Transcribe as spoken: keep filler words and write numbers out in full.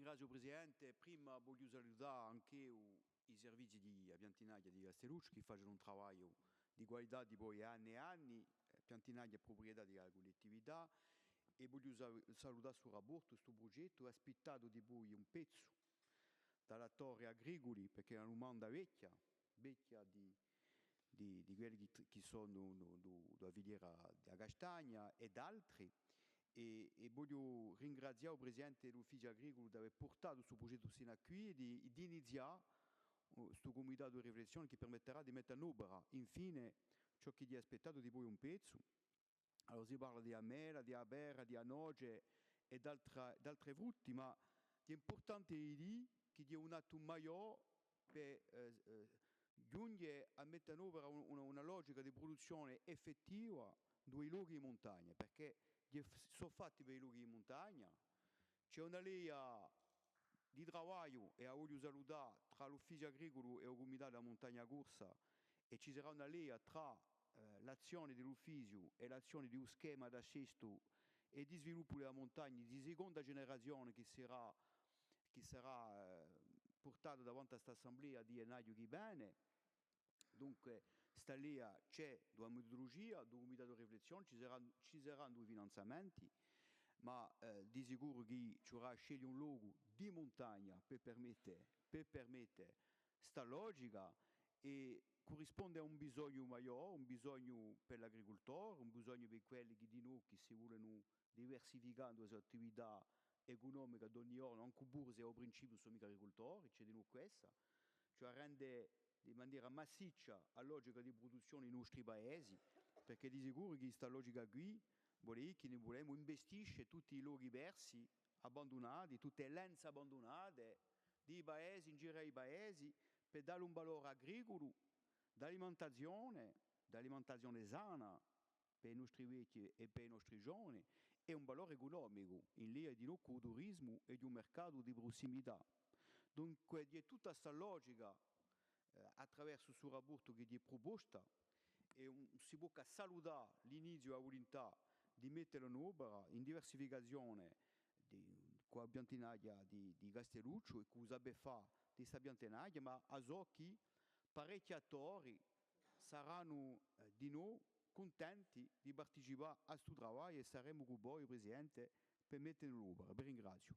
Ringraziu u Presidente. Prima vogliu salutà anch'eiu i servizii di a piantinaglia di Castellucciu chì facenu un travagliu di qualità dipoi anni è anni. Eh, piantinaglia hè pruprietà di a cullettività è vogliu sa-, salutà stu raportu, stu prughjettu, aspittatu dipoi un pezzu da l'attori agriculi, perchè hè una dumanda vechja, vechja di, di, di quelli chì, chì sò di, di, di, di a filiera di a castagna è d'altri. È, è vogliu ringrazià u Presidente di l'Uffiziu Agriculu d'avè purtatu stu prughjettu sinu à quì è di, d'inizià, uh, stu cumitatu di riflessione chì permetterà di mette in opera, infine, ciò chì hè aspettatu dipoi un pezzu. Allora, si parla di a mela, di a pera, di a noce è d'altra, d'altri frutti, ma hè impurtante di dì chì hè un attu maiò per, eh, eh, ghjunghje à mette in opera un-, una, una logica di pruduzzione effettiva in i lochi di muntagna, perchè hè f-, sò fatti per i lochi di muntagna, ci hè una leia di travagliu, è a vogliu salutà, trà l'Uffiziu Agriculu è u Cumitatu di a Muntagna Corsa, è ci sarà una leia trà, eh, l'azzione di l'Uffiziu è l'azzione di u schema d'accessu è di sviluppu di a muntagna di seconda generazione chì sarà, chì sarà, eh, purtata davanti à st'Assemblea di ghjennaghju chì vene. Dunque, sta leia ci hè di a metodulugia, di u cumitatu di riflessione, ci sarà, ci saranu i finanziamenti, ma, eh, di sicuru chì ci vurrà à sceglie un locu di muntagna per permette, per permette sta logica è currisponde à un bisognu maiò, un bisognu per l'agricultore, un bisognu per quelli chì dinò chì si vulenu diversificà in a so attività ecunomica d'ogni ghjornu, ancu puru s'è à u principiu ùn sò micca agricultori, ci hè dinò quessa, cioè à rende di manera massiccia a logica di pruduzzione in i nostri paesi, perchè di sicuru chì sta logica quì vole dì chì no vulemu investisce tutti i lochi persi, abbandunati, tutte e lenze abbandunate di i paesi, in giru à i paesi, per dà un valore agriculu, d'alimentazione, d'alimentazione sana, per i nostri vechji è per i nostri giovani, è un valore ecunomicu, in leia dinò cù u turismu è di un mercatu di prussimità. Dunque, hè tutta sta logica, eh, à traversu stu raportu chì hè pruposta, è ùn si pò chè salutà l'iniziu è a vulintà di mettela in opera in diversificazione di, cù a piantinaglia di, di Castellucciu è cù u sapè fà di sta piantinaglia, ma a sò chì parechji attori saranu, eh, dinò cuntenti di participà à stu travagliu è saremu cù voi, Presidente, per mette in opera. Vi ringraziu.